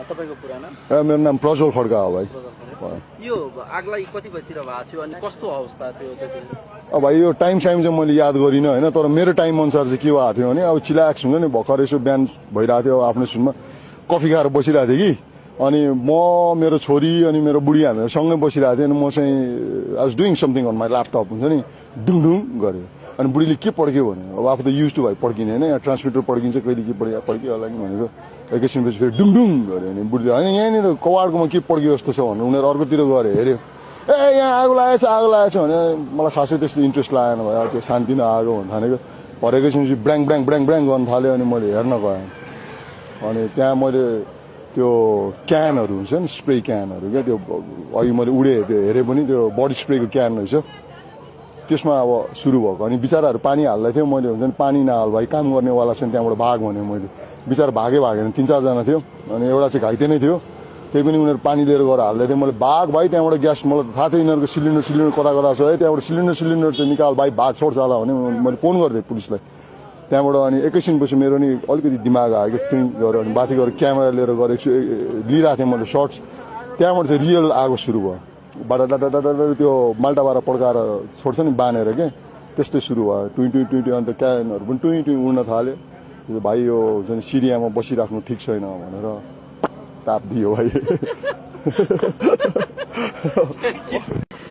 तपाईको पुरा नाम? मेरो नाम प्रज्वल खड्का हो भाइ। यो आगलाई कति बजीतिर भएको थियो अनि कस्तो अवस्था थियो त्यति? अब भाइ यो टाइम चाहिँ मैले याद गरिनँ होइन, तर मेरो टाइम अनुसार चाहिँ के भएको थियो भने अब चिलाक्स हुन्छ नि, भर्खर यसो बिहान भइरहेको थियो आफ्नो सुनमा कफी खाएर बसिरहेको थिएँ कि, अनि म मेरो छोरी अनि मेरो बुढी हामीहरू सँगै बसिरहेको थिएँ। अनि म चाहिँ I was doing something on my laptop हुन्छ नि, डुङडुङ गऱ्यो। अनि बुढीले के पड्क्यो भने अब आफू त युज टु भाइ पड्किने होइन, यहाँ ट्रान्समिटर पड्किन्छ कहिले के पड्कियो होला नि भनेको एकैछिनपछि फेरि डुङडुङ गऱ्यो। अनि बुढीले होइन यहाँनिर कवाडकोमा के पड्कियो जस्तो छ भनेर उनीहरू अर्कोतिर गऱ्यो हेऱ्यो, ए यहाँ आगो लागेछ भने मलाई खासै त्यस्तो इन्ट्रेस्ट लागेन भयो, त्यो शान्ति नै आगो भन्नु थालेको भरे एकैछिनपछि ब्राङ ब्राङ ब्राङ ब्राङ गर्नु थाल्यो। अनि मैले हेर्न गएँ, अनि त्यहाँ मैले त्यो क्यानहरू हुन्छ नि, स्प्रे क्यानहरू क्या, त्यो अघि मैले उडे त्यो हेरेँ पनि त्यो बडी स्प्रेको क्यान रहेछ, त्यसमा अब सुरु भएको। अनि बिचराहरू पानी हाल्दै थियो, मैले हुन्छ नि पानी नहाल भाइ काम गर्नेवाला छ नि त्यहाँबाट भाग भने मैले, बिचरा भागेन 3-4 जना थियो, अनि एउटा चाहिँ घाइते नै थियो, त्यही पनि उनीहरू पानी लिएर गएर हाल्दै थियो। मैले भाग भाइ त्यहाँबाट ग्यास, मलाई त थाहा थियो यिनीहरूको सिलिन्डर कता छ है, त्यहाँबाट सिलिन्डर चाहिँ निकाल भाइ भाग छोड्छ होला भने मैले फोन गरिदिएँ पुलिसलाई त्यहाँबाट। अनि एकैछिनपछि मेरो नि अलिकति दिमाग आयो कि त्यहीँ गएर अनि माथि गएर क्यामेरा लिएर गएर लिइरहेको थिएँ मैले सर्ट्स, त्यहाँबाट चाहिँ रियल आगो सुरु भयो, डाटा त्यो माल्टाबारा पड्काएर छोड्छ नि बानेर के, त्यस्तै सुरु भयो टुई अन्त क्यानहरू पनि टुई उड्न थाल्यो। भाइ यो हुन्छ नि सिरियामा बसिराख्नु ठिक छैन भनेर ताप दियो भाइ।